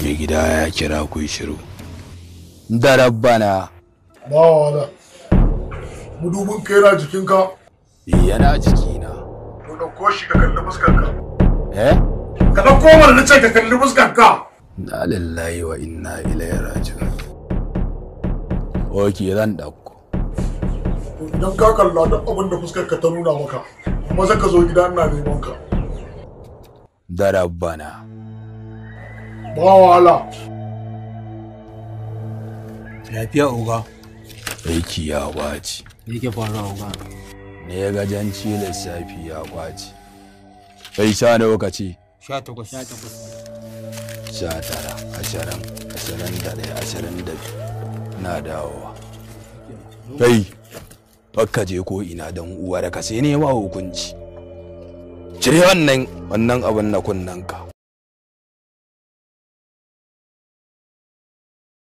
Mai gida ya kira ku shiru. Da rabbana. Ba wala. Mudubin ka yana jikinka? Yana jikina. To ɗauko shi ka kalli fuskarka. Eh? Ka ɗauko mana na ce ka kalli fuskarka. Inna lillahi wa inna ilaihi raji'un. Oke zan ɗauko. To idan ka kalla duk abin da fuskarka ta nuna maka, maza ka zo gida ina neman ka. Da rabbana. Ba wahala. Lafiya oga. Aiki ya ɓaci. Me yake faruwa oga? Ne gajanci lissafi ya ɓaci. Kai sha nawa ka ce? 18. 19, 20, 21, 22. Na dawowa. Kai, bakka je ko ina don uwar ka sai ne ma hukunci. Cire wannan abin na kunnanka.